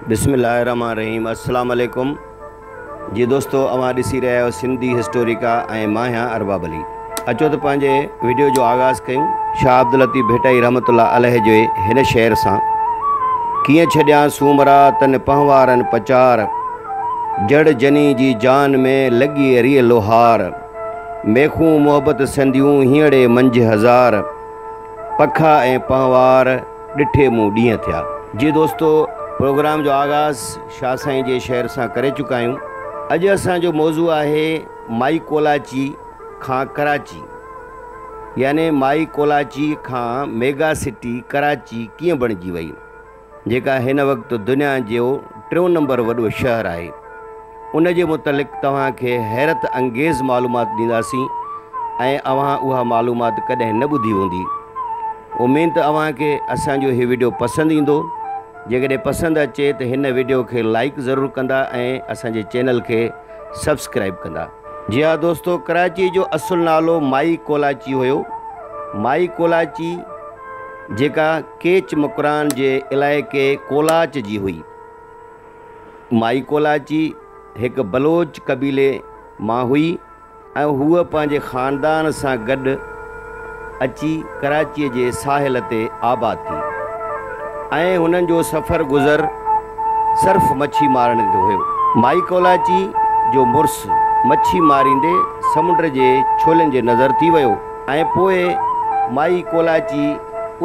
بسم الله الرحمن الرحيم السلام عليڪم جي دوستو اوهان ڏسي رهيا آهيو سنڌي هسٽوريڪا ۽ مان آهيان ارباب علي اچو ته پنهنجي وڊيو جو آغاز ڪيون شاهه عبداللطيف ڀٽائي رحمت الله عليه جي هن شعر سان ڪيئن ڇڏيان سومرا تن پنهوارن پچار جڙ جني جي جان ۾ لڳي ريء لوهار ميخون محبت سنديون هينئڙي منجهه هزار پکا ۽ پنهوار ڏٺي مون ڏينهن ٿيا. جي دوستو پروگرام جو آغاز شاهه سائين جي شعر سان ڪري چڪا آهيون. اڄ اسان جو موضوع آهي مائي ڪولاچي کان ڪراچي يعني مائي ڪولاچي کان ميگا سٽي ڪراچي ڪيئن بڻجي وئي جيڪا هن وقت دنيا جو ٽيون نمبر وڏو شهر آهي. ان جي متعلق توهان کي حيرت انگيز معلومات ڏينداسين ۽ اوهان اها معلومات ڪڏهن نه ٻڌي هوندي. اميد ته اوهان کي اسان جو هي وڊيو پسند ايندو. جيڪڏهن پسند اچي ته هن وڊيو کي لائيڪ ضرور ڪندا ۽ اسان جي چينل کي سبسڪرائيب ڪندا. جي ها دوستو ڪراچي جو اصل نالو مائي ڪولاچي هيو. مائي ڪولاچي جيڪا ڪيچ مڪران جي علائقي ڪولاچ جي هئي. مائي ڪولاچي هڪ بلوچ قبيلي مان هئي ۽ هوء پنهنجي خاندان سان گڏ اچي ڪراچيء جي ساحل تي آباد ٿي ۽ هنن جو سفر گذر صرف مڇي مارڻ تي هيو. مائي ڪولاچي جو مڙس مڇي ماريندي سمنڊ جي ڇولين جي نظر ٿي ويو ۽ پوء مائي ڪولاچي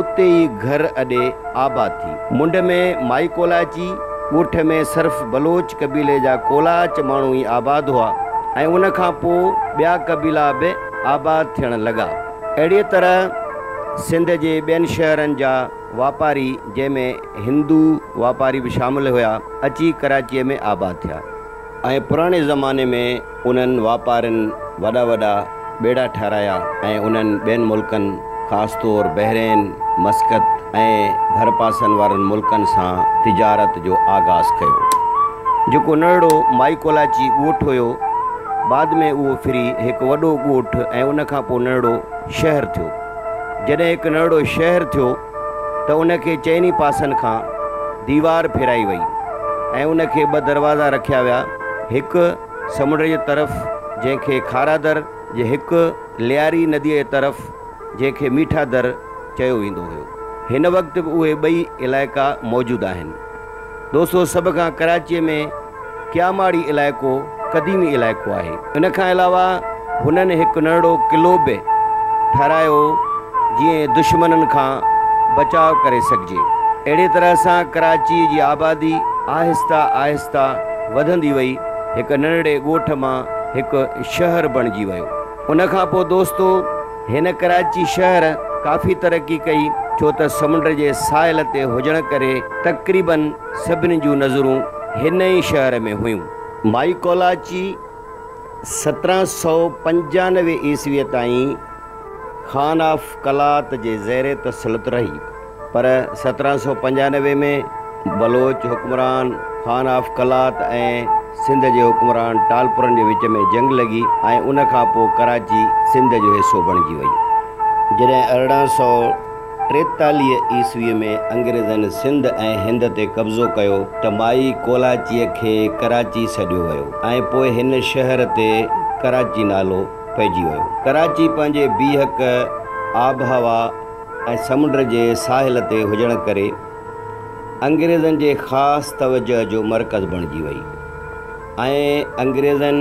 اتي ئي گهر اڏي آباد ٿي. منڍ ۾ مائي ڪولاچي ڳوٺ ۾ صرف بلوچ قبيلي جا ڪولاچ ماڻهو ئي آباد هئا ۽ ان کان پوء ٻيا قبيلا به آباد ٿيڻ لڳا. اهڙيء طرح سنڌ جي ٻين شهرن جا واپاري جنهن ۾ هندو واپاري به شامل هيا اچي ڪراچيء ۾ آباد ٿيا. ۽ پراڻي زماني ۾ انهن واپارين وڏا وڏا ٻيڙا ٺهرايا ۽ انهن ٻين ملڪن خاص طور بحرين، مسقط ۽ ڀرپاسن وارن ملڪن سان تجارت جو آغاز ڪيو. جيڪو ننڍڙو مائي ڪولاچي ڳوٺ هيو، بعد ۾ اهو ڦري هڪ وڏو ڳوٺ ۽ ان کان پوء ننڍڙو شهر ٿيو. جڏهن هڪ ننڍڙو شهر ٿيو ته ان کي چئني پاسن کان ديوار ڦيرائي وئي ۽ ان کي ٻه دروازا رکيا ويا، هڪ سمنڊ جي طرف جنهن کي کارا در جي هڪ لياري نديء جي طرف جنهن کي ميٺا در چيو ويندو هيو. هن وقت به اهي ٻئي علائقا موجود آهن. دوستو سڀ کان ڪراچيء ۾ ڪياماڙي علائقو قديمي علائقو آهي. ان کان علاوه هنن هڪ ننڍڙو قلعو به ٺهرايو جيئن دشمنن کان بچاء ڪري سگهجي. اهڙي طرح سان ڪراچيء جي آبادي آهسته آهسته وڌندي وئي، هڪ ننڍڙي ڳوٺ مان هڪ شهر بڻجي ويو. ان کان پوء دوستو هن ڪراچي شهر ڪافي ترقي ڪئي ڇو ته سمنڊ جي ساحل تي هجڻ ڪري تقريبن سڀني جون نظرون هن ئي شهر ۾ هيون. مائي ڪولاچي 1795 عيسويء تائين خان آف قلات جي زير تسلط رهي، پر 1795 ۾ بلوچ حڪمران خان آف قلات ۽ سنڌ جي حڪمران ٽالپرن جي وچ ۾ جنگ لڳي ۽ ان کان پوء ڪراچي سنڌ جو حصو بڻجي وئي. جڏهن 1843 عيسويء ۾ انگريزن سنڌ ۽ هند تي قبضو ڪيو ته مائي ڪولاچيء کي ڪراچي سڏيو ويو ۽ پوء هن شهر تي ڪراچي نالو پئجي ويو. ڪراچي پنهنجي بيهڪ، آبهوا ۽ سمنڊ جي ساحل تي هجڻ ڪري انگريزن جي خاص توجهه جو مرڪز بڻجي وئي ۽ انگريزن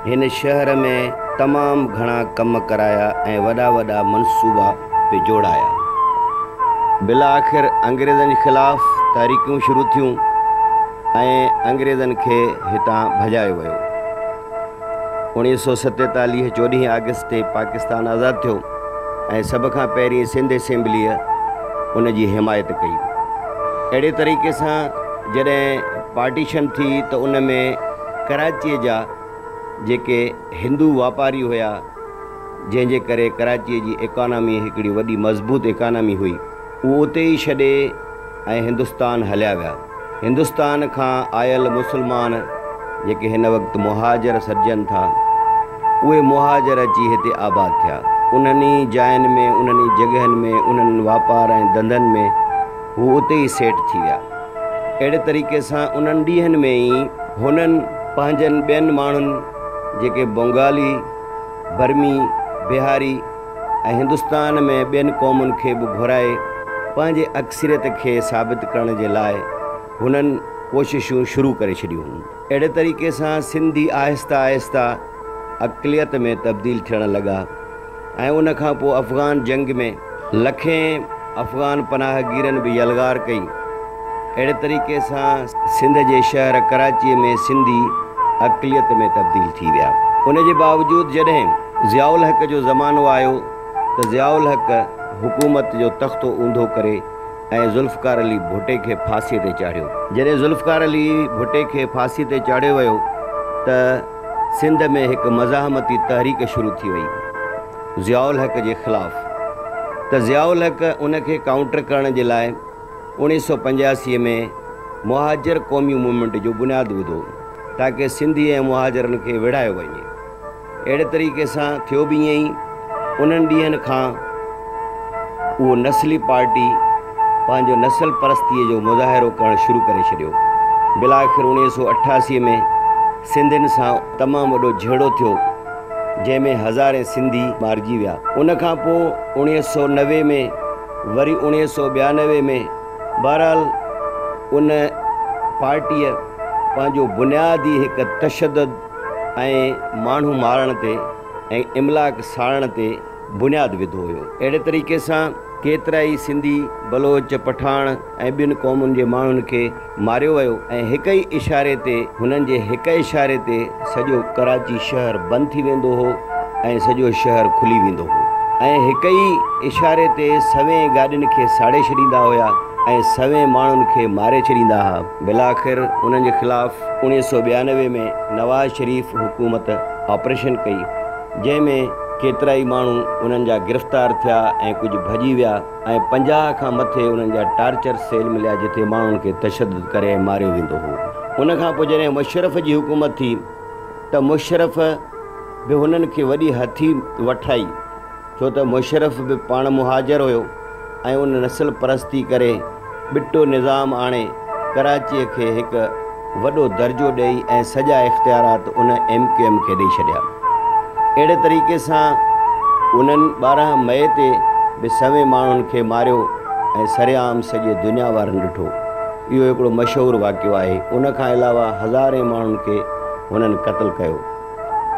هن شهر ۾ تمام گهڻا ڪم ڪرايا ۽ وڏا وڏا منصوبا به جوڙايا. بالاخر انگريزن خلاف تحريڪون شروع ٿيون ۽ انگريزن کي هتان ڀڄايو ويو. 1947 چوڏهين آگسٽ تي پاڪستان آزاد ٿيو ۽ سڀ کان پهرين سنڌ اسيمبليء ان جي حمايت ڪئي. اهڙي طريقي سان جڏهن پارٽيشن ٿي ته ان ۾ ڪراچيء جا جيڪي هندو واپاري هيا، جنهن جي ڪري ڪراچيء جي ايڪانامي هڪڙي وڏي مضبوط ايڪانامي هئي، اهو اتي ئي ڇڏي ۽ هندستان هليا ويا. هندستان کان آيل مسلمان جيڪي هن وقت مهاجر سڏجن ٿا، اهي مهاجر اچي هتي آباد ٿيا. انهن ئي جاين ۾، انهن ئي جڳهين ۾، انهن واپار ۽ ڌنڌن ۾ هو اتي ئي سيٽ ٿي ويا. اهڙي طريقي سان انهن ڏينهن ۾ ئي هنن پنهنجن ٻين ماڻهن جيڪي بنگالي، برمي، بهاري ۽ هندستان ۾ ٻين قومن کي به گهرائي پنهنجي اڪثريت کي ثابت ڪرڻ جي لاء هنن ڪوششون شروع ڪري ڇڏيون. اهڙي طريقي سان سنڌي آهسته آهسته اقليت ۾ تبديل ٿيڻ لڳا ۽ ان کان پوء افغان جنگ ۾ لکين افغان پناهگيرن به يلغار ڪئي. اهڙي طريقي سان سنڌ جي شهر ڪراچيء ۾ سنڌي اقليت ۾ تبديل ٿي ويا. ان جي باوجود جڏهن ضياء الحق جو زمانو آيو ته ضياء الحق حڪومت جو تختو اونڌو ڪري ۽ ذوالفقار علي ڀٽي کي ڦاسيء تي چاڙهيو. جڏهن ذوالفقار علي ڀٽي کي ڦاسيء تي چاڙهيو ويو ته سنڌ ۾ هڪ مزاحمتي تحريڪ شروع ٿي وئي ضياء الحق جي خلاف ته ضياء الحق ان کي ڪائونٽر ڪرڻ جي لاء 1985 ۾ مهاجر قومي موومينٽ جو بنياد وڌو تاڪه سنڌي ۽ مهاجرن کي وڙهايو وڃي. اهڙي طريقي سان ٿيو به ائين ئي. انهن ڏينهن کان اهو نسلي پارٽي پنهنجو نسل پرستيء جو مظاهرو ڪرڻ شروع ڪري ڇڏيو. بالاخر 1988 ۾ سنڌين سان تمام وڏو جهيڙو ٿيو، جنهن ۾ هزارين سنڌي مارجي ويا. ان کان پوء 1990 ۾ وري 1992 ۾ بهرحال ان پارٽيء پنهنجو بنياد ئي هڪ تشدد ۽ ماڻهو مارڻ تي ۽ املاڪ ساڙڻ تي بنياد وڌو هيو. اهڙي طريقي سان ڪيترائي سنڌي، بلوچ، پٺاڻ ۽ ٻين قومن جي ماڻهن کي ماريو ويو ۽ هڪ ئي اشاري تي هنن جي هڪ اشاري تي سڄو ڪراچي شهر بند ٿي ويندو هو ۽ سڄو شهر کلي ويندو هو ۽ هڪ ئي اشاري تي سوين گاڏين کي ساڙي ڇڏيندا هيا ۽ سوين ماڻهن کي ماري ڇڏيندا ها. بالاخر انهن جي خلاف 1992 ۾ نواز شريف حڪومت آپريشن ڪئي جنهن ۾ ڪيترائي ماڻهو انهن جا گرفتار ٿيا ۽ ڪجهه ڀڄي ويا ۽ 50 کان مٿي انهن جا ٽارچر سيل مليا جتي ماڻهن کي تشدد ڪري ۽ ماريو ويندو هو. ان کان پوء جڏهن مشرف جي حڪومت ٿي ته مشرف به هنن کي وڏي هٿي وٺرائي ڇو ته مشرف به پاڻ مهاجر هيو ۽ ان نسل پرستي ڪري ٻٽو نظام آڻي ڪراچيء کي هڪ وڏو درجو ڏئي ۽ سڄا اختيارات ان ايم ڪيو ايم کي ڏئي ڇڏيا. اهڙي طريقي سان انهن 12 مئي تي به سوين ماڻهن کي ماريو ۽ سرعام سڄي دنيا وارن ڏٺو. اهو هڪڙو مشهور واقعو آهي. ان کان علاوه هزارين ماڻهن کي هنن قتل ڪيو.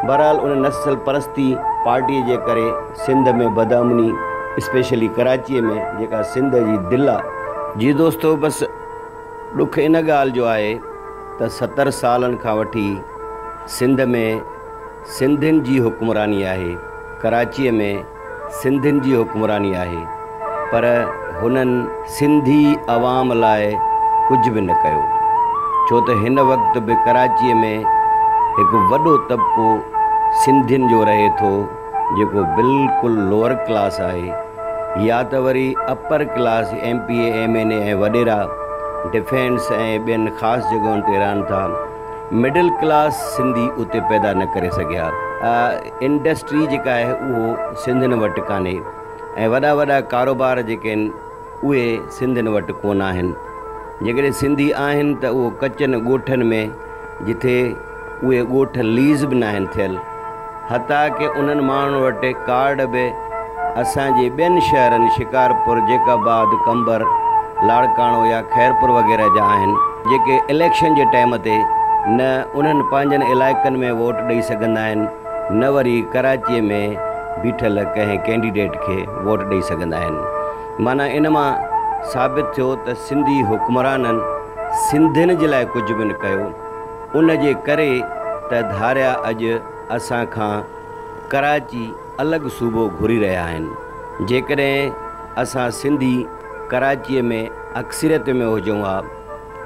بهرحال ان نسل پرستي پارٽيء جي ڪري سنڌ ۾ بدامني اسپيشلي ڪراچيء ۾ جيڪا سنڌ جي دل آ. جي دوستو بس ڏک ان ڳالهه جو آهي ته 70 سالن کان وٺي سنڌ ۾ سنڌين جي حڪمراني آهي، ڪراچيء ۾ سنڌين جي حڪمراني آهي پر هنن سنڌي عوام لاء ڪجهه به نه ڪيو ڇو ته هن وقت به ڪراچيء ۾ هڪ وڏو طبقو سنڌين جو رهي ٿو جيڪو بلڪل لوئر ڪلاس آهي يا ته وري upper class M P A, M N A ۽ وڏيرا ڊفينس ۽ ٻين خاص جڳهن تي رهن ٿا. مڊل ڪلاس سنڌي اتي پيدا نه ڪري سگهيا. انڊسٽري جيڪا آهي اهو سنڌين وٽ ڪانهي ۽ وڏا وڏا ڪاروبار جيڪي آهن اهي سنڌين وٽ ڪونه آهن. جيڪڏهن سنڌي آهن ته اهو ڪچن ڳوٺن ۾ جتي اهي ڳوٺ ليز به ناهن ٿيل. حتيٰ ڪه انهن ماڻهن وٽ ڪارڊ به اسان جي ٻين شهرن شڪارپور، جيڪب آباد، قمبر، لاڙڪاڻو يا خيرپور وغيره جا آهن جيڪي اليڪشن جي ٽائيم تي نه انهن پنهنجن علائقن ۾ ووٽ ڏئي سگهندا آهن نه وري ڪراچيء ۾ بيٺل ڪنهن ڪينڊيڊيٽ کي ووٽ ڏئي سگهندا آهن. معنيٰ ان مان ثابت ٿيو ته سنڌي حڪمرانن سنڌين جي لاء ڪجهه به نه ڪيو. ان جي ڪري ته ڌاريا اڄ اسان کان ڪراچي الڳ صوبو گهري رهيا آهن. جيڪڏهن اسان سنڌي ڪراچيء ۾ اڪثريت ۾ هجون ها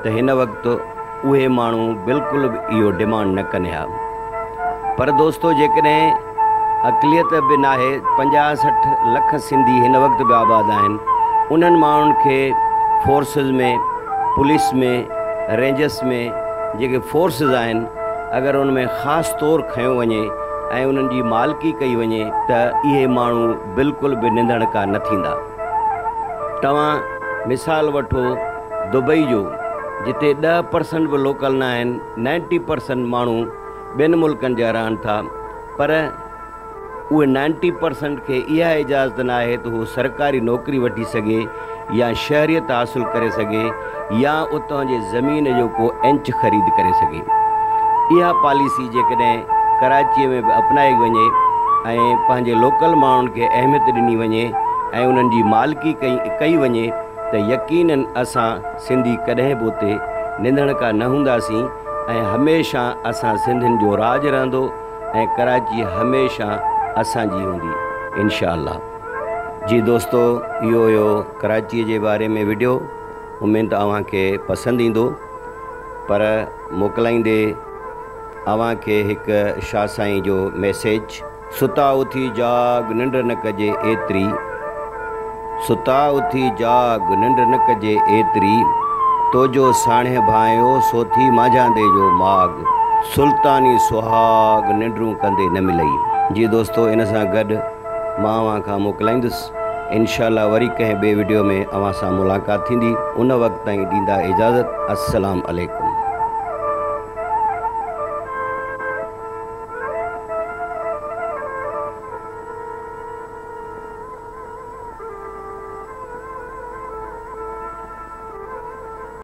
ته هن وقت اهي ماڻهو بلڪل به اهو ڊمانڊ نه ڪن ها. پر دوستو جيڪڏهن اقليت به ناهي 50 60 لک سنڌي هن وقت به آباد آهن انهن ماڻهن کي فورسز ۾ پوليس ۾ رينجرس ۾ جيڪي فورسز آهن اگر ان ۾ خاص طور کنيو وڃي ۽ انهن جي مالڪي ڪئي وڃي ته اهي ماڻهو بلڪل به ننڌڻڪا نه ٿيندا. توهان مثال وٺو دبئي جو. جتي 10% به لوڪل نه آهن، 90% ماڻهو ٻين ملڪن جا رهن ٿا پر اهي 90% کي اها اجازت نه آهي ته هو سرڪاري نوڪري وٺي سگهي يا شهريت حاصل ڪري سگهي يا اتان جي زمين جو ڪو انچ خريد ڪري سگهي. اها پاليسي جيڪڏهن ڪراچيء ۾ به اپنائي وڃي ۽ پنهنجي لوڪل ماڻهن کي اهميت ڏني وڃي ۽ انهن جي مالڪي ڪئي وڃي ته يقينن اسان سنڌي ڪڏهن به اتي ننڌڻڪا نه هونداسين ۽ هميشه اسان سنڌين جو راڄ رهندو ۽ ڪراچي هميشه اسان جي هوندي انشاء الله. جي دوستو اهو هيو ڪراچي جي باري ۾ وڊيو اميد ته اوهان کي پسند ايندو پر موڪلائيندي اوهان کي هڪ شاهه سائين جو ميسيج. ستا اٿي جاڳ ننڊ نه ڪجي ايتري ستا اٿي جاڳ ننڊ نه ڪجي ايتري تو جو ساڻيهه ڀانئيو سو ٿي مانجهاندي جو ماڳ سلطاني سهاڳ ننڊون ڪندي نه ملئي. جي دوستو ان سان گڏ مان اوهان کان موڪلائيندس انشاء الله وري ڪنهن ٻئي وڊيو ۾ اوهان سان ملاقات ٿيندي ان وقت تائين ڏيندا اجازت السلام عليڪم.